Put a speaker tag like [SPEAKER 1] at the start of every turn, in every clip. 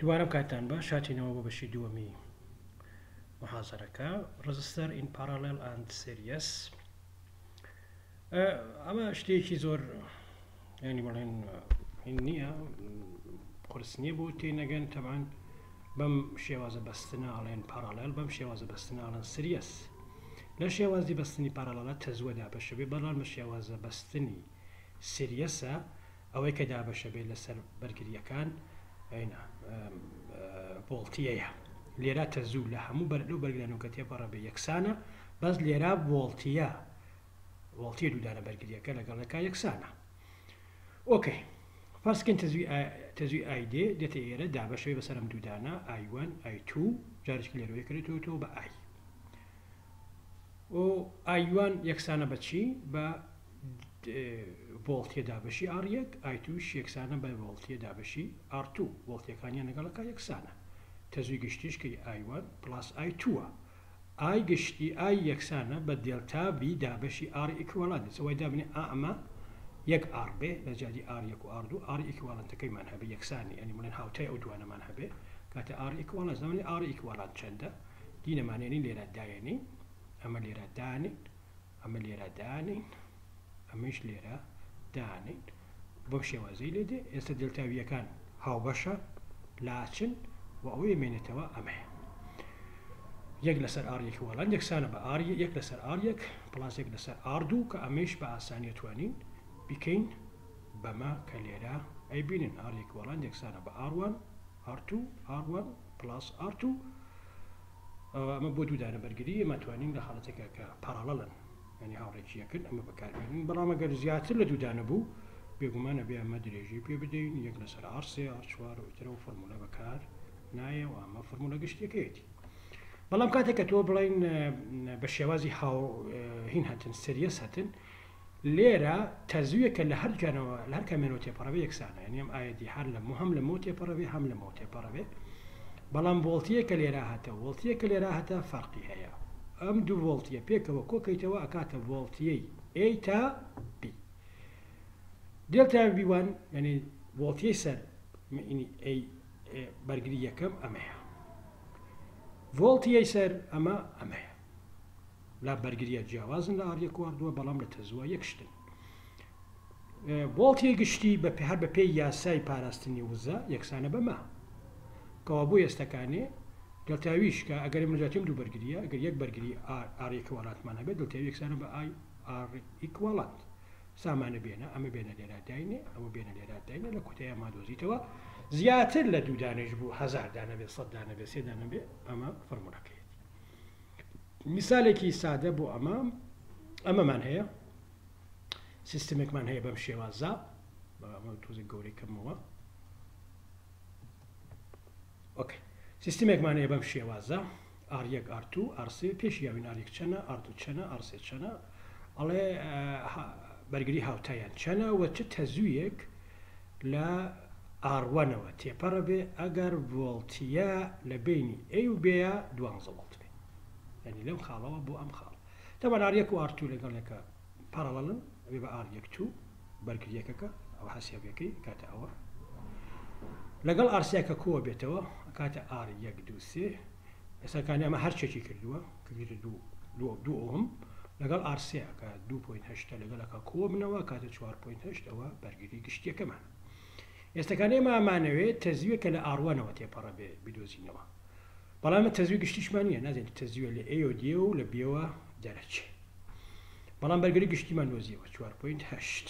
[SPEAKER 1] دووبارەم کاتتان باش هاتینەوە بۆ بەشی دووەمی محازەرەکە Resistor in Parallel and Series ئەمە شتێکی زۆر ینی بڵێن هین نییە قرس نییە بۆ تێنەگەن تەبان بەم شێوازە بەستنە ئەڵێن parallel بەم شێوازە بەستنە ئەڵێن series لە شێوازی بەستنی parallel ە تەزووە دابەشە بێ بەڵام بە شێوازە بەستنی series ە ئەوەی کە دابەشە بێت لەسەر بەرگرییەکان ئەینا ڤۆڵتیەیە لێرا تەزوو لە هەموو بەر لەو بەرگرانەوە کە تێپەڕە بێ یەکسانە بەس لێرا ڤۆڵتیە ڤۆڵتیە دوودانە بەرگریەکە لەگەڵەکە یەکسانە okay فەرزکەین تەزوی تەزوی I دێ دێتە ئێرە دابەشەوەی بەسەر ئەم دوودانە I one I two جارێکی لێرەوەی کرێتەوە بە I و I one یەکسانە بە چی؟ بە ڤۆڵتیە دابەشی R یەک، I two ش یەکسانە بە ڤۆڵتیە دابەشی R two، ڤۆڵتیەکانیان لەگەڵەکە یەکسانە. تەزووی گشتیش کە I one plus I two ە. I گشتی I یەکسانە بە delta V دابەشی R equivalent. ئێستا وای دابنێ ئا ئەمە یەک R بێ لە جیاتی R یەک و R دوو R equivalent ەکەیمان هەبێ یەکسانی یانی بڵێن هاوتای ئەو دوانەمان هەبێ کاتە R equivalent زمانی R equivalent چەندە دینەمانێنین لێرە دایەنین ئەمە لێرە دانین ئەمە لێرە دانین ئەمەیش لێرە دانین بەم شێوازەی لێ دێ ئێستا delta V یەکان هاوبەشە لاچن و ئەوەی مێنێتەوە ئەمەیە یەک لەسەر R equivalent یەکسانە بە R یەک لەسەر R یەک plus یەک لەسەر R دوو کە ئەمەیش بە ئاسانی توانین بیکەین بەمە کە لێرە ئەیبینن R equivalent یەکسانە بە R one R two R one plus R two ئەمە بۆ دوو دانە بەرگری ئێمە توانین لە حاڵەتێکا کە parallel ن یعنی هاوڕێکی یەکن ئەمە بەکاربێنین بەڵام ئەگەر زیاتر لە دوو دانە بوو بێگومان ئەبێ ئەمە درێژەی پێ بدەین یەک لەسەر R سێ R چوار و ئیترەوە فۆرمولە بەکار نایە و ئەمە فۆرمولە گشتیەکەیەتی بەڵام کاتێک کە تۆ بڵین بە شێوازی هاو هین هەتن series هەتن لێرە تەزوویەکە لە هەر جانەوە لە هەر کامیانەوە تێپەڕەبێ یەکسانە یانی ئەم I دی هەر لە مۆ هەم لە مۆ تێپەڕەبێ هەم لە مۆ تێپەڕەبێ بەڵام ڤۆڵتیەکە لێرە هەتە ڤۆڵتیەکە لێرە هەتە فەرقی هەیە ئەم دوو ڤۆڵتیە پێکەوە کۆکەیتەوە ئەکاتە ڤۆڵتیەی A تا B delta V one یعنی ڤۆڵتیەی سەر مئینی A بەرگری یەکەم ئەمەیە ڤۆڵتیەی سەر ئەمە ئەمەیە لە بەرگریە جیاوازن لە R یەک و R دووە بەڵام لە تەزووە یەک شتن. ڤۆڵتی گشتی بە هەر بە پێی یاسای پاراستنی وزە یەکسانە بە ما. کەوابوو ئێستەکانێ delta V یش کە ئەگەر ئێمە جاتیم دوو بەرگریە ئەگەر یەک بەرگری R equivalent مان هەبێت delta V یەکسانە بە I R equivalent. سامانە بێنە ئەمە بێنە لێرا داینێ ئەوە بێنە لێرا داینێ لە کۆتایی ما دۆزیتەوە زیاتر لە دوو دانەیش بوو هەزار دانە بێ سەد دانە بێ سێ دانە بێ ئەمە فەرموولەکەیەتی. میسالێکی سادە بۆ ئەمە ئەمەمان هەیە سیستمێکمان هەیە بەم شێوازە ئەمە تۆزێک گەورەی کەمەوە okay سیستمێکمان هەیە بەم شێوازە R یەک R two R سێ پێش یاوین R یەک چەنە R دوو چەنە R سێ چەنە ئەڵێ بەرگری هاوتایان چەنە و چ تەزوویەک لە R one ەوە تێپەڕە بێ ئەگەر ڤۆڵتیە لە بەینی A و B یا دوانزە ڤۆڵت بێ یانی لەم خاڵەوە بۆ ئەم خاڵ تەبعەن R یەک و R two لەگەڵ یەکە parallel ن ئەبێ بە R یەک two بەرگریەکەکە ئەو حەسیابەکەی کاتە ئەوە لەگەڵ R سێکە کۆ بێتەوە کاتە R یەک دوو سێ ئێستاکانی ئەمە هەرچێکی کردووە کردووە دوو دوو دوو ئۆم لەگەڵ R سێ کە دوو point هەشتە لەگەڵەکە کۆ بنەوە کاتە چوار point هەشت ئەوە بەرگری گشتیەکەمان ئێستاکان ئێمە ئەمانەوێت تەزویە کە لە R one ەوە تێپەڕە بێ بدۆزینەوە بەڵام تەزوی گشتیشمان نییە نازانین تەزویە لە A و دێ و لە B ەوە دەرەچێ بەڵام بەرگری گشتیمان دۆزیەوە 4.8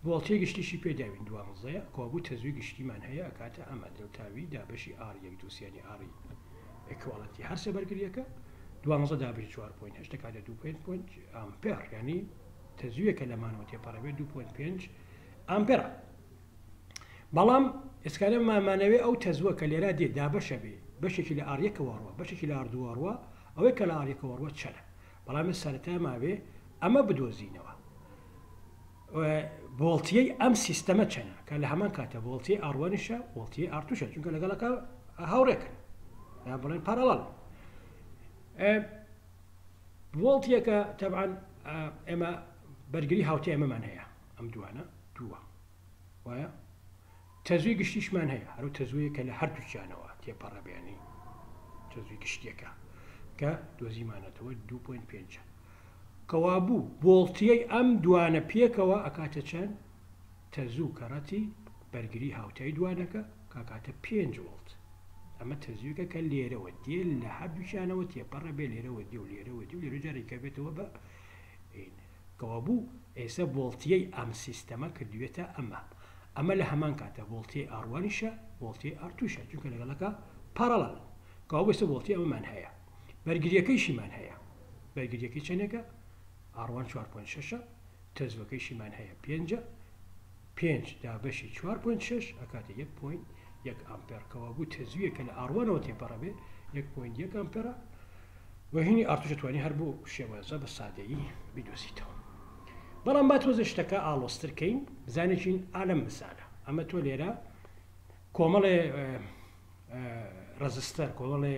[SPEAKER 1] ڤۆڵتی گشتیشی پێداوین دوانزەیە کەوابوو تەزوی گشتیمان هەیە ئەکاتە ئەمە delta V دابەشی R یەک دوو سیانی R ی equivalent ی هەرسێ بەرگریەکە دوانزە دابەشی 4.8 دەکاتە 2.5 ئامپێر یعنی تەزویەکە لەمانەوە تێپەڕەبێت 2.5 ئامپێرە بەڵام ئێسکانە مامانەوێ ئەو تەزوە کە لێرا دێ دابەشە بێ بەشێکی لە R یەکەوە ڕوە بەشێکی لە R دووە ڕوە ئەوەی کە لە R یەکەوە ڕوە چەنە بەڵام سەرەتا ماوێ ئەمە بدۆزینەوە ڤۆڵتیەی ئەم سیستەمە چەنە کە لە هەمان کاتە ڤۆڵتیەی R one یشە ڤۆڵتیەی R two شە چونکە لەگەڵەکە هاوڕێکن یان بڵێن parallel ڤۆڵتیەکە تەبعەن ئێمە بەرگری هاوتای ئەمەمان هەیە ئەم دوانە دووە وایە. تەزووی گشتیشمان هەیە، هەرو تەزوویەک کە لە هەردووکیانەوە تێپەڕە بێنی تەزووی گشتیەکە کە دۆزیمانەتەوە 2.5. کەوابوو ڤۆڵتیەی ئەم دوانە پێکەوە ئەکاتە چەند؟ تەزوو کەڕەتی بەرگری هاوتای دوانەکە کە ئەکاتە 5 ڤۆڵت. ئەمە تەزوویەکە کە لێرەوە دێ لە هەردووکیانەوە تێپەڕە بێ، لێرەوە دێ و لێرەوە دێ و لێرە جارێکە بێتەوە بە ئین. کەوابوو ئێسە ڤۆڵتیەی ئەم سیستەمە کردویەتە ئەمە. ئەمە لە هەمان کاتە ڤۆڵتیەی R one یشە ڤۆڵتیەی R two شە چونکە لەگەڵەکە parallel ن. کەوابوو ئێستا ڤۆڵتی ئەمەمان هەیە. بەرگریەکەیشیمان هەیە. بەرگریەکەی چەندێکە؟ R one چوار point شەشە، تەزوەکەیشیمان هەیە پێنجە، پێنج دابەشی چوار point شەش ئەکاتە یەک point یەک ئامپێر. کەوابوو تەزویە کە لە R one ەوە تێپەڕەبێ یەک point یەک ئامپێرە. و هینی R two ش ئەتوانی هەر بۆ شێوازە بە سادەیی بیدۆزیتەوە. بەڵام با تۆزێ شتەکە ئاڵۆزتر کەین بزانێکین ئالەم مثالە ئەمە تۆ لێرە کۆمەڵێ resistor کۆمەڵێ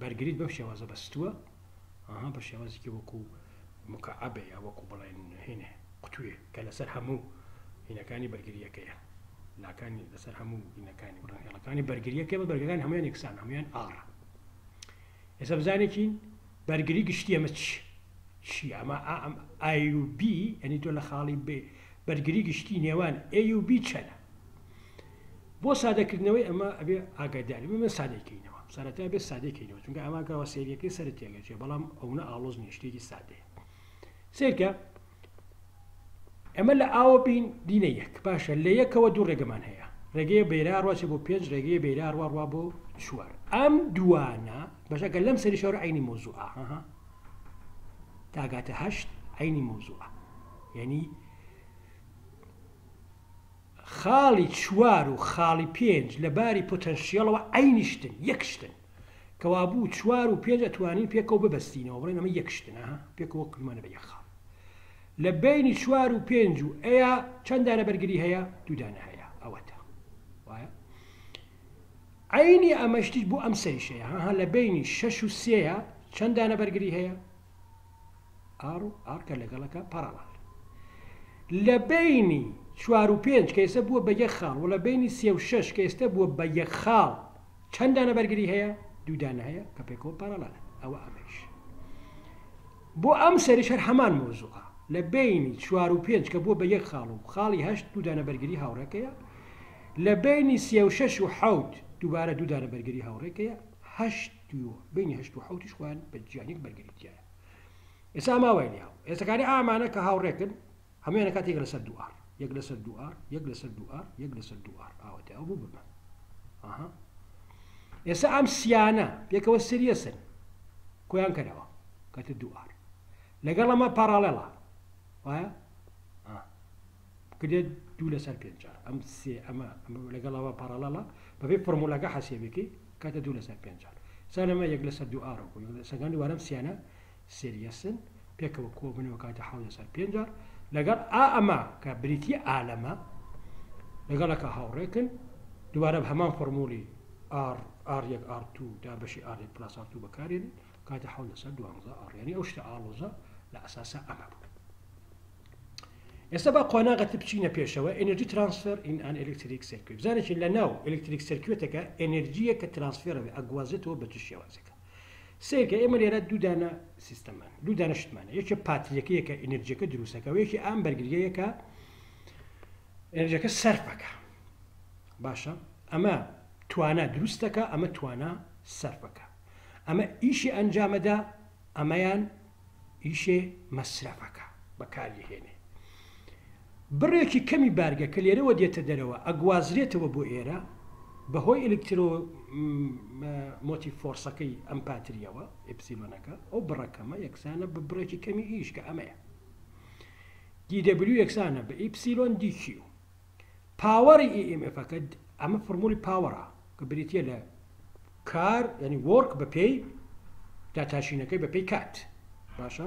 [SPEAKER 1] بەرگریت بەم شێوازە بەستووە ئەها بە شێوازێکی وەکو مکعبێ یا وەکو بڵێن هینێ قوتوێ کە لەسەر هەموو هینەکانی بەرگریەکەیە لاکانی لەسەر هەموو هینەکانی بڵێن هێڵەکانی بەرگریەکە بە بەرگەکان هەمویان یەکسان هەمویان R ە. ئێستا بزانێکین بەرگری گشتی ئەمە چ چی ئەمە ئەم A و B یعنی تۆ لە خاڵی بێ بەرگری گشتی نێوان A و B چەنە بۆ سادەکردنەوەی ئەمە ئەبێ ئاگاداری بمە سادەکەینەوە سەرەتا بێ سادەکەینەوە چونکە ئەماکەەوە سێریەکەی سەر تێگەچێ بەڵام ئەوە ئاڵۆز نیە شتێکی سادەیە سێرکە ئەمە لە ئاوە بین دینە یەک باشە لە یەکەوە دوو ڕێگەمان هەیە ڕێگەیە بەیرا ڕواچێ بۆ پێنج ڕێگەیە بەیرا ڕوا ڕوا بۆ چوار ئەم دوانە بەشەکە لەم سەری شەور عینی مۆزوعە ها تاگاتە هەشت عینی مۆزوعە یعنی خاڵی چوار و خاڵی پێنج لە باری پۆتەنسیەڵەوە عینی شتن یەک شتن کەوابوو چوار و پێنج ئەتوانین پێکەوە ببەستینەوە بڵێن ئەمە یەک شتن ها پێکەوە کردمانە بە یەک خاڵ لە بەینی چوار و پێنج و ئەیا چەند دانە بەرگری هەیە؟ دوو دانە هەیە ئەوەتە وایە عینی ئەمە شتیش بۆ ئەم سەریش هەیە ها لە بەینی شەش و سێیە چەند دانە بەرگری هەیە؟ R و R کە لەگەڵەکە parallel لە بەینی چوار و پێنج کە ئێستا بووە بە یەک خاڵ و لە بەینی سێ و شەش کە ئێستا بووە بە یەک خاڵ چەند دانە بەرگری هەیە؟ دوو دانە هەیە کە پێکەوە parallel ن. ئەوە ئەمەیش بۆ ئەم سەریش هەر هەمان مەوزوعە لە بەینی چوار و پێنج کە بووە بە یەک خاڵ و خاڵی هەشت دوو دانە بەرگری هاوڕێکەیە لە بەینی سێ و شەش و حەوت دووبارە دوو دانە بەرگری هاوڕێکەیە هەشت و بەینی هەشت و حەوتیش خۆیان بە جیان یەک بەرگری تیایە ئێستا ئەمە وای لێ هاو ئێستاکانی ئامانە کە هاوڕێکن هەموویان ئەکاتە یەک لەسەر دوو R یەک لەسەر دوو R یەک لەسەر دوو R یەک لەسەر دوو R ئاوەتە ئەو بوو بمە ئەها ئێستا ئەم سیانە پێکەوە series ن کۆیان کەرەوە کاتە دوو R لەگەڵ ئەمە parallel ە وایە بکرێت دوو لەسەر پێنج R ئەم سێ ئەمە ئەمە لەگەڵ ئەوە parallel ە بەبێ فۆرمولەکە حەسێبەکەی کاتە دوو لەسەر پێنج R سالەمە یەک لەسەر دوو R سەگان دووارەم سیانە series ن پێکەوە کۆبنەوە کاتە حەوت لەسەر پێنج R لەگەڵ ئا ئەمە کە بریتی ئالەمە لەگەڵەکە هاوڕێکن دووبارە بە هەمان فۆرمولی R R یەک R two دابەشی R یەک plus R two بەکارێن کاتە حەوت لەسەر دوانزە R یعنی ئەو شتە ئاڵۆزە لە ئەساسا ئەمە بوو. ئێستا با قۆناغەتر بچینە پێشەوە energy transfer in an electric circuit بزانێکی لە ناو electric circuit ەکە ئێنێرجیە کە transfer ە ئەگوازێتەوە بە چ شێوازێکە سەیرکە ئێمە لێرە دوو دانە سیستەمان دوو دانە شتمانە یەکێ پاتریەکەیە کە ئێنێرجیەکە دروستەکە و یەکێ ئام بەرگریەیە کە ئێنێرجیەکە سەرفەکە باشە ئەمە توانا دروستەکە ئەمە توانا سەرفەکە ئەمە ئیشی ئەنجامەدا ئەمەیان ئیشێ مەسرەفەکە بەکاری هێنێ بڕێکی کەمی بارگە کە لێرەوە دێتە دەرەوە ئەگوازرێتەوە بۆ ئێرە بەهۆی electromotive force ەکەی ئەم پاتریەوە ئپسیلۆنەکە ئەو بڕەکەمە یەکسانە بە بڕێکی کەمی ئیش کە ئەمەیە dW یەکسانە بە epsilon dQ power ی EMF ەکە ئەمە فۆرمولی power ە کە بریتە لە کار یعنی work بە پێی داتاشینەکەی بە پێی کات باشە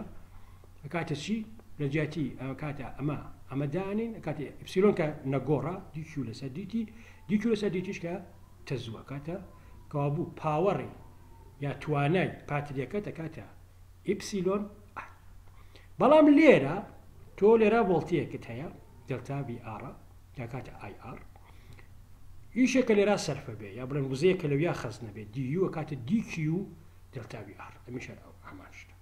[SPEAKER 1] ئەکاتە چی لە جیاتی کاتە ئەمە ئەمە دانین کاتێ ئپسیلۆن کە نەگۆڕە dQ لەسەر dt dQ لەسەر dt ش کە تەزووە کاتە کەوابوو power ی یا توانای پاتریەکە دەکاتە epsilon I بەڵام لێرە تۆ لێرە ڤۆڵتیەکت هەیە delta V R دەکاتە I R. ئیشێک کە لێرا سەرفە بێ یا بڵێن وزەیە کە لەویا خەزنە بێ dU ئەکاتە dQ delta V R ئەمیش هەر ئەو هەمان شتە.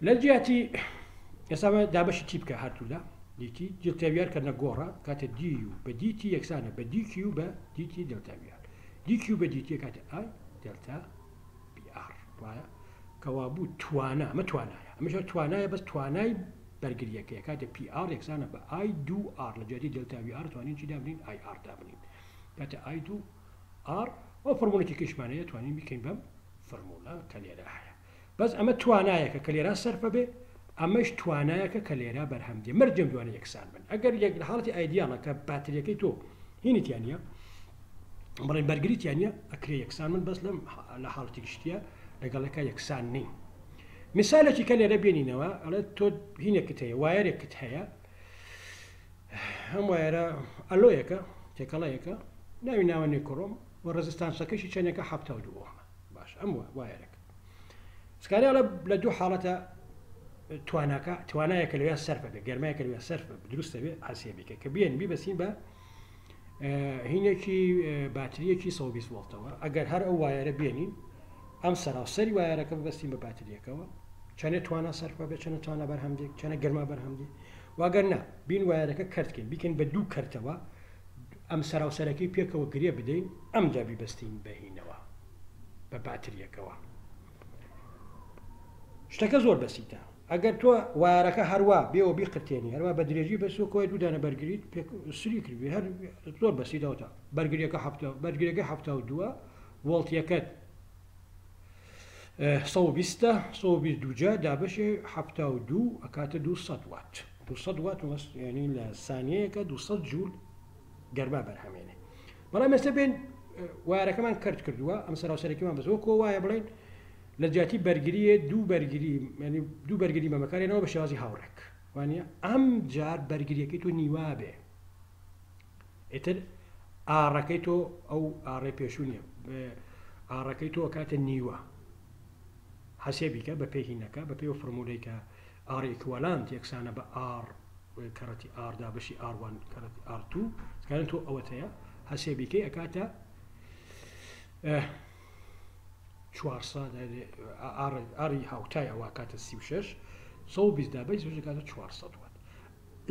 [SPEAKER 1] لە جیاتی ئێستا دابەشی T بکە هەردوولا dT delta V R کە نەگۆڕە کاتە dU بە dT یەکسانە بە dQ بە dT delta V R dQ بە dT کاتە I delta V R وایە کەوابوو توانا ئەمە توانایە ئەمەش توانایە بەس توانای بەرگریەکەی کاتێ P R یەکسانە بە I دوو R لە جیاتی delta V R توانین چی دابنین I R دابنین کاتێ I دوو R ئەو فەرموولێکی کەشمان هەیە توانین بیکەین بەم فەرموولە کە لێرە هەیە بەس ئەمە توانایەکە کە لێرە سەرفە بێ ئەمەش توانایەکە کە لێرە بەرهەم دێ مەرجەم دوانە یەکسان بن ئەگەر یەک لە حاڵەتی ideal ە کە باتریەکەی تۆ هینی تیا نییە بڵێن بەرگری تیا نییە ئەکرێ یەکسان من بەس لەم لە حاڵەتی گشتیە لەگەڵەکە یەکسان نین میسالێکی کە لێرە بێنینەوە ئەڵێت تۆ هینێکت هەیە wire ێکت هەیە ئەم wire ە alloy ەکە تێکەڵەیەکە ناوی ناوە nichrome و resistance ەکەشی چەندێکە 72 ئۆهمە باش ئەم wire ەکە سکاری ئەڵێ لە دوو حاڵەتە تواناکە توانایەکە لەوێ سەرفە بێ گەرمایەکە لەوێ سەرفە دروستە بێ حەسێبێکە کە بێن بیبەسین بە هینێکی باتریەکی 120 ڤۆڵتەوە ئەگەر هەر ئەو wire ە بێنین ئەم سەراوسەری wire ەکە ببەستین بە باتریەکەوە چەنێ توانا سەرفە بێ چەنە توانا بەرهەم دێ چەنە گەرما بەرهەم دێ واگەر نا بین wire ەکە کەرتکەین بیکەین بە دوو کەرتەوە ئەم سەراوسەرەکەی پێکەوە گرێ بدەین ئەمجا بیبەستین بە هینەوە بە باتریەکەوە شتەکە زۆر بەسیتە ئەگەر تۆ wire ەکە هەروا بێەوە بیقرتێنی هەروە بە درێژی بەسۆ کۆی دوو دانە بەرگریت سری کردوی هەر زۆر بەسیتەوە تا بەرگریەکە هەفتە بەرگریەکە هەفتا و دووە ڤۆڵتیەکەت 120 120 دووجا دابەشێ 72 ئەکاتە 200 وات 200 وات ینی لە سانیەیەکە 200 جوول گەرما بەرهەمێنێ بەڵام ئێستا بێن wire ەکەمان کەرت کردووە ئەم سەراوسەرەکەمان بەس وەکۆ وایە بڵێن لە جیاتی بەرگریە دوو بەرگری ینی دوو بەرگری بەمەکارێنەوە بە شێوازی هاوڕێک وانە ئەم جار بەرگریەکەی تۆ نیوا بێ ئیتر R ەکەی تۆ ئەو R ەی پێشوو نییە R ەکەی تۆ کاتە نیوە حەسێبیکە بە پێی هینەکە بە پێی فەرموولەی کە R equivalent یەکسانە بە R کەڕەتی R دابەشی R one کەڕەتی R two کارن تۆ ئەوەت هەیە حەسێبیکەی ئەکاتە 400 R ی هاوتای ئەوە کاتە 36 120 دابەی کاتە 400 وات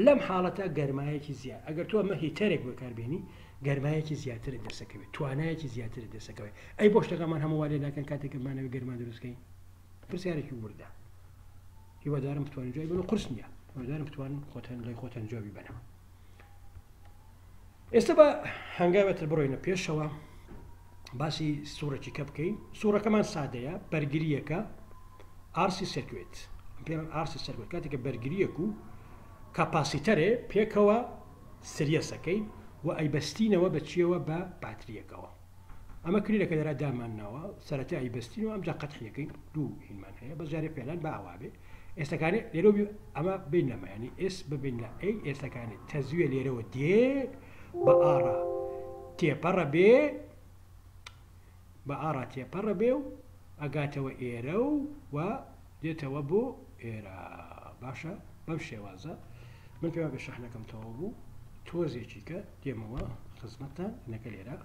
[SPEAKER 1] لەم حاڵەتە گەرمایەکی زیاد ئەگەر تۆ ئەمە heater ێک بەکاربێنی گەرمایەکی زیاترت دەسەکەوێت توانایەکی زیاترت دەسەکەوێت ئەی بۆ شتەکەمان هەموو وا لێ ناکەن کاتێک کە بمانەوێت گەرما دروستکەین پرسیارێکی وردە هیوادارم بتوانن جوابی بەن و قورس نییە هیوادارم بتوانن خۆتان لای خۆتان جوابی بەنەوە ئێستا بە هەنگاوێتر بڕۆینە پێشەوە باسی سوڕێکی کە بکەین سوڕەکەمان سادەیە بەرگریەکە RC circuit پێ RC circuit کاتێکە بەرگریەک و capacitor ێ پێکەوە series ەکەین و ئەیبەستینەوە بە چیەوە بە باتریەکەوە ئەمە کلیلەکە لێرە دامان ناوە سەرەتا ئەیبەستینەوە ئەمجا قەتحیەکەین دوو هینمان هەیە بەس جارێ فعلەن با ئەوا بێ ئێستەکانێ لێرەوە بی ئەمە بین لەمە ینی S ببین لە A ئێستەکانێ تەزویە لێرەوە دێ بە R ا تێپەڕە بێ بە R ا تێپەڕە بێ و ئەگاتەوە ئێرە و و دێتەوە بۆ ئێرە باشە بەم شێوازە من پێم بێ شەحنەکەم تەواو بوو تۆزێکی کە دێمەوە خزمەتتان نەکە لێرە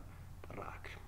[SPEAKER 1] ڕاکرم.